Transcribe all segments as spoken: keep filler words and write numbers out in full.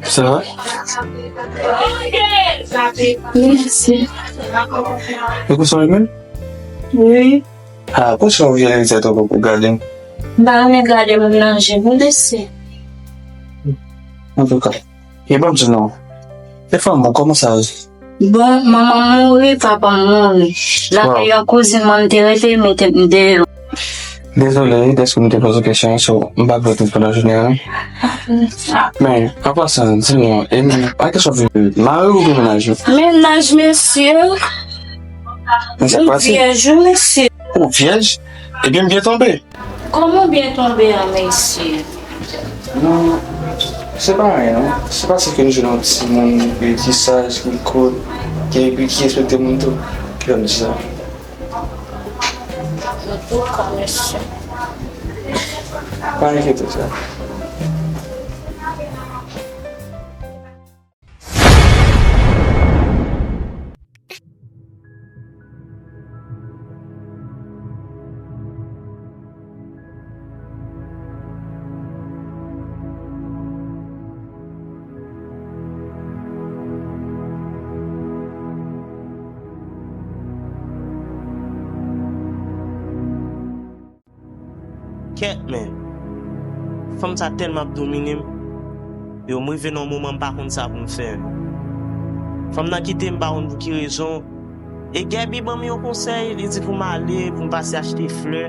Ça va? Mèsi. E konsa w menm? Wi. Ah, poukisa w vye lè tèt ou pou gade m? M pa renmen gade moun nan je m, mèsi. Antouka, e ban m di non. E fanm ou, kòman sa ye? Bon, manman m mouri, papa m mouri. Lakay yon kouzin mwen m te rete, yo mete m deyò. Dezole wi dèske m te poze w kesyon an, so m pa vle w pandan jounen an. Men, an pasan, di m non, e men, a kesyon fi, mari w oubyen mennaj ou? Mennaj, mesye. Men sa k pase? M vyèj wi, mesye. Ou vyèj? Ebyen, m byen tonbe. Kòman w byen tonbe a, mesye? Non, se pa anyen, non. Se paske m jwenn yon timoun ki saj, ki kout, ki, ki, ki respekte moun tou. Ki fè m di sa. Antouka, mesye. Pa enkyete w, sè. Kèt, men. Fanm sa tèlman ap domine m. Yo, m rive nan yon moman m pa konn sa pou m fè. Fanm nan kite m, m pa konn pou ki rezon. E Gaby ban m yon konsèy, li di pou m ale, pou m pase achte flè.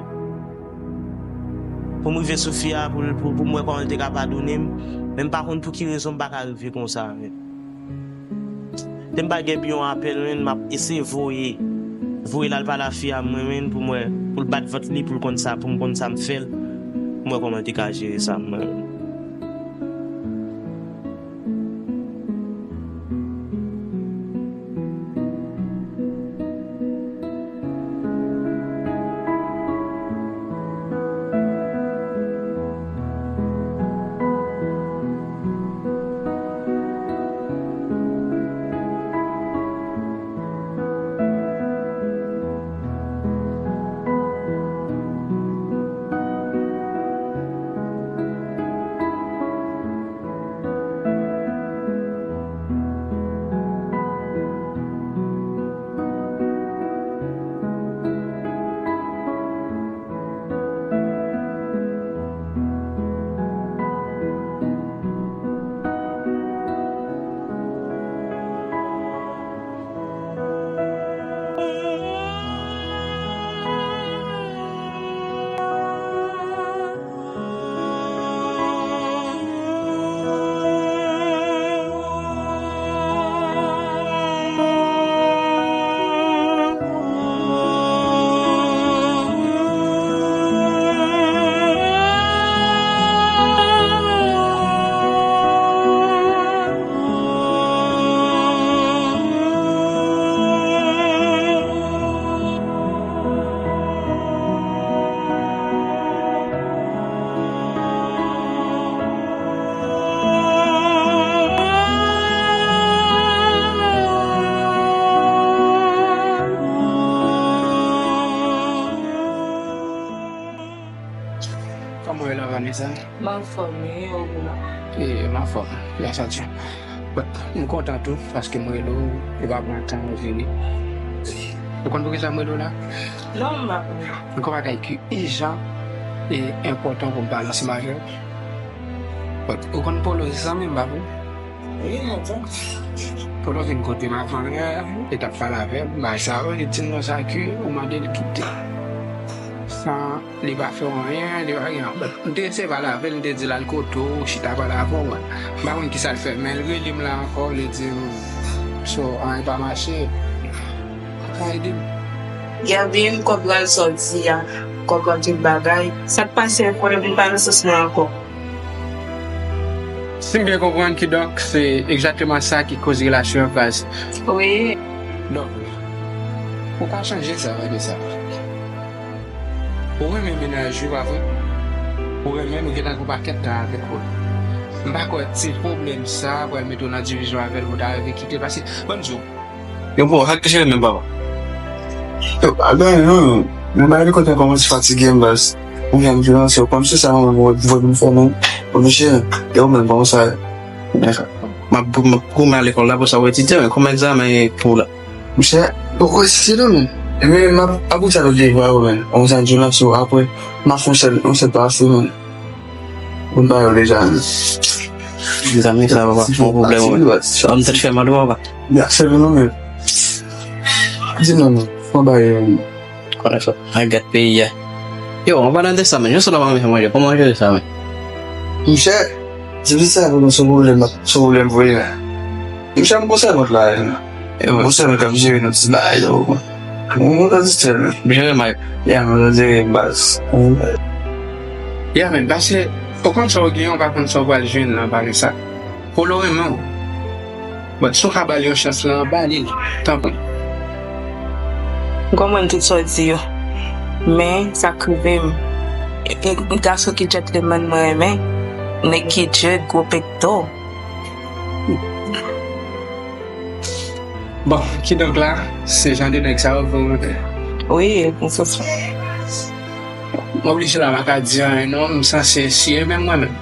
Pou m rive sou fi a, pou, pou, pou m wè kòman l te ka padone m. Men m pa konn pou ki rezon m pa ka rive konsa, men. Te m ba Gaby yon apèl, men, m ap eseye voye. Voye l al pale a fi a mwen, men, pou m wè, pou l bat vant li, pou l konn sa, pou m konn sa m fè l. Pou m wè kòman l te ka jere sa, mwen. Kòman w ye la, Vanessa? M anfòm wi, e ou menm? E, m anfòm, gras a Dye. But, m kontan tou, paske m rele w, ou pa pran tan ou vini. Ou konn poukisa m rele w la? Non, m pa konnen. Gen yon bagay ki ijan e enpòtan pou m pale ansanm avè w. But, ou konn Polo, se zanmi m, pa vre? Wi, m konn. Polo vin kote m avan yè, li t ap pale avè m, bagay sa yo, li di m konsa ke ou mande l kite. San li pa fè w anyen, li pa gen anyen. M te eseye pale avè l, m te di l al kote w, chita pale avè w, men m pa konn kisa l fè, men l rele m la ankò, li di m, so, anyen pa mache. Sa ede m. Gaby, m konprann sa w di a, m konprann tout bagay. Sa k pase, fò nou vin pale sou sa ankò. Si m byen konprann, kidonk, se egzakteman sa ki koz relasyon an kraze. Wi. Donk, ou ka chanje sa, Vanessa. Ou renmen mennaj ou, pa vre? Ou renmen l, ou gentan gen yon pakèt tan avèk ou. M pa kwè ti pwoblèm sa a pral mete w nan divizyon avè l pou w ta rive kite l. Paske, ban m di w, yon bon, sa k te chire menm papa. Yo, pa gen anyen non, men bagay li kontan kòmanse fatige m, baz. Ou vin vin lanse w kòmsi sa mwen mwen mwen vin fè menm. Oblije, e ou menm kòman sa ye? M ap, m ap goumen al lekòl la pou sa w etidye, men kòman egzamen pou la? Monchè, poko etidye non, men. Ebyen, m ap, ap bout sa lòt devwa yo, men. On sa di w nan sou apre, m ap fè yon sèl, yon sèl pa semèn. Ou ba yo deja, men. Mezanmi, sa va pa fè yon pwoblèm, wi. Sa m tèt fè mal, wi, papa. Ya, sèl non, men. Di non, men. Fò ba yo, men. Konnen sa. Ay, gad peyi a. Yo, an palan de sa, men, jan sot la pa manje, kòman manje sa, men? Monchè, se pou sa pou nou sou pwoblèm, sou pwoblèm pou li la. Monchè, m gon sèvant la, men. E bon, sèvant k ap jere nou ti bagay yo. Mwen, mwen ta di sèvant. Jere may. Ya, mwen ta jere baz. Ya, men, paske, ou konn sa w genyen, ou pa konn sa w pral jwenn nan, pale sa. Polo renmen w. But si w ka ba l yon chans lan, ba li l, tanpri. M konprann tout sa w di yo. Men, sa k rive m, e, e, gason ki gentleman mwen renmen, nèg ki dread, gwo pekto. Bon, kidonk la, se jan de nèg sa yo pou mwen. Wi, se sa. M oblije la, m pa ka di anyen non, m sanse siye menm mwen menm.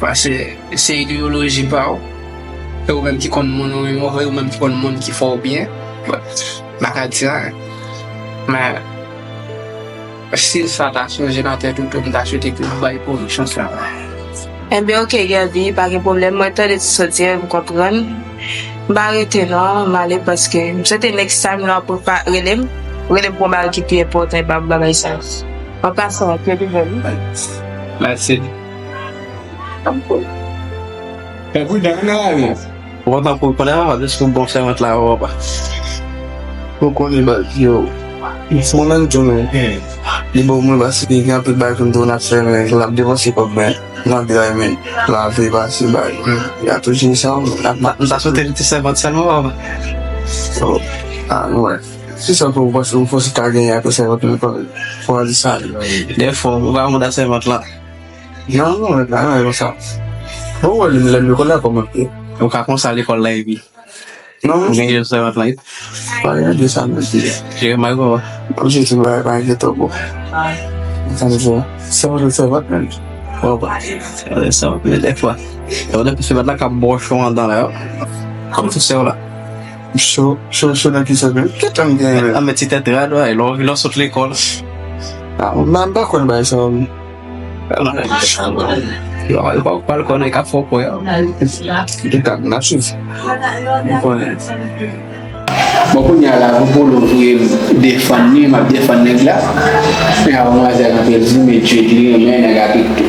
Paske se ideyoloji pa w. E ou menm ki konn moun ou renmen, ou menm ki konn moun ki fè w byen. But, m pa ka di anyen. Men, si sa ta chanje nan tèt ou tou, m ta swete ke ou bay pwodiksyon sa. Enben, oke, Gaby, pa gen pwoblèm. Mwen tande tout sa w di a, m konprann. M pa rete non, m ale paske m swete next time lè w ap pa rele m, rele m pou yon bagay ki pi enpòtan, e pa pou bagay sa. An pasan, ke li vle. Mèsi. Fè pridan nan lari. Ou kontan pou konnen papa, jis pou bon sèvant la, papa. Ou konnen baz, yo. Mwen menm tou, men. Li bon pou mwen paske gen anpil bagay pou m tou n ap fè, men l ap depanse kòb, men l ap dray, men l ap depanse bagay. Y a toujou sa, men n ap. M ta swete li te sèvant sèlman, papa. Oh, ah, wè. Se sa pou ou panse, ou panse ta genyen apre sèvant, men pa, pa di sa. Dèfwa, ou pa moun a sèvant la. Non, non, non, non, non, sa. Bon, wè, lè m lekòl la kòman? Ou ka konsa lekòl la, epi. Non. Ou genyen sèvant la, epi. Pa gen de sa, men. Jere may, papa. Mwen jis di, pa, pa enkyete w, bro. Sa m di, se yon sèvant, men. Bon, bon. Se yon sèvant, men dèfwa. E w depi sèvant la k ap bò cho andan la, yo. Kòm sou sè w la. Cho, cho, cho nan ki sèvant? Kèt an gen, men. A, men ti tèt rad, wè, lè w vin lè w sot lekòl. A, m pa kwè nan bagay sa, men. Yo, yo pa, pa l konnen, k ap fè w kwè. Yo, n ap swiv. M konnen. Bon, kounye a la, pou Polo vle defann li, m ap defann nèg la. Men avè manzè kanpe l di, men Dye li renmen nèg avèk tou.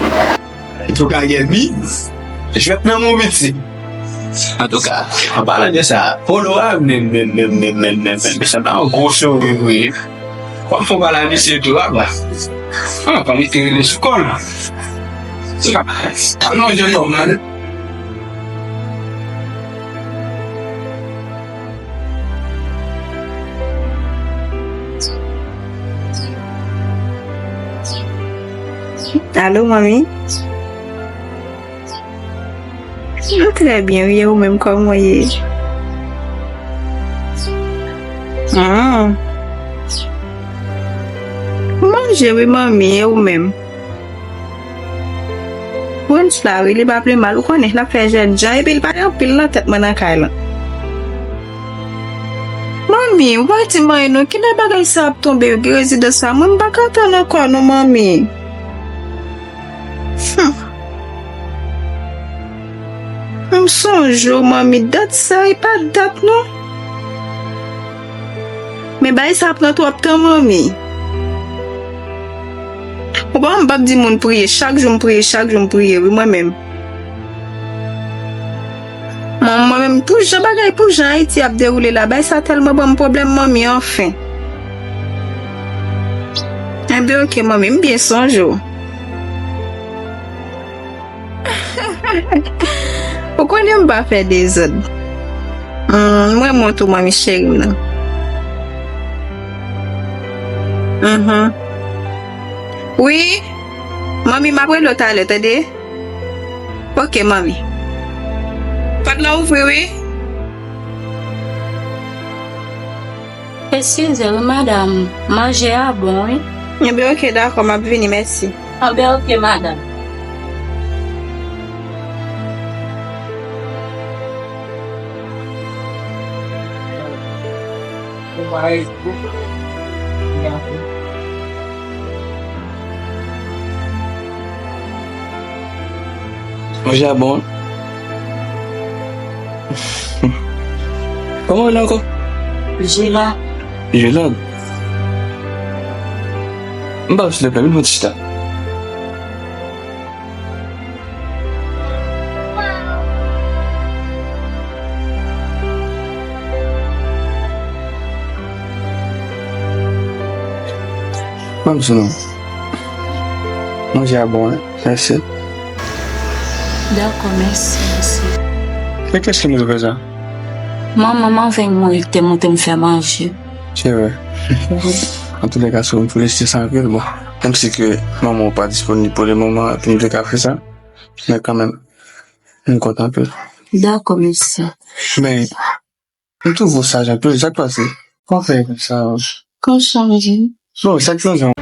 Antouka, Gaby, jwèt nan mon piti. Antouka, an palan de sa, Polo a, men, men, men, men, men, men, men, men, sa pa yon gwo souri vre. W ap fè w pale a misye tou, apa. Ah, pa mete rele sou kò l. Sa, sa non, jennonm nan. Alo, manmi? Mwen trè byen, wi, e ou menm, kòman w ye? Hmm. Manje, wi, manmi, e ou menm? Prince la, wi, li pa pi mal, ou konnen, l ap fè jènjan, epi l pa gen anpil nan tèt mwen nan kay lan. Manmi, ou pa di m anyen non, kilè bagay sa ap tonbe, wi, rezidans sa, mwen m pa ka tann ankò non, manmi. Hmm. M sonje w, manmi, dat sa, e pa dat non. Men bagay sa pran twòp tan, manmi. Ou pa wè m p ap di moun priye, chak jou m priye, chak jou m priye, wi, mwen menm. Mwen, mwen menm, pou jan bagay, pou jan Ayiti ap dewoule la, bagay sa tèlman ban m pwoblèm, manmi, anfen. Enben, oke, manmi, m byen sonje w. Ou konnen m pa fè dezòd. Hmm, m renmen w tou, manmi cheri m nan. Mhm. Wi, manmi, m ap rele w talè, tande? Oke, manmi. Pòt la ouvri, wi. Eskize wi, madanm, manje a bon, wi. Enben, oke, dakò, m ap vini, mèsi. Enben, oke, madanm. Manje a bon. Kòman w rele ankò? Jela. Jela. M pa silvouplè, vin pran ti chita. Ban m sou non. Manje a bon, wi. Mèsi. Dakò, mèsi, mèsi. E kiyès ki mete w fè sa? Manman m avèk mwen te montre m fè manje. Se vre. Antoulèka, si w vle, se sa anpil. Bon, menm si ke manman w pa disponib pou le moman, epi m te ka fè sa. Men kanmenm, m kontan anpil. Dakò, mèsi. Men, m twouve w saj anpil. Sa k pase? Kòman w fè konsa? Kòman w chanje? Bon, sa k chanje?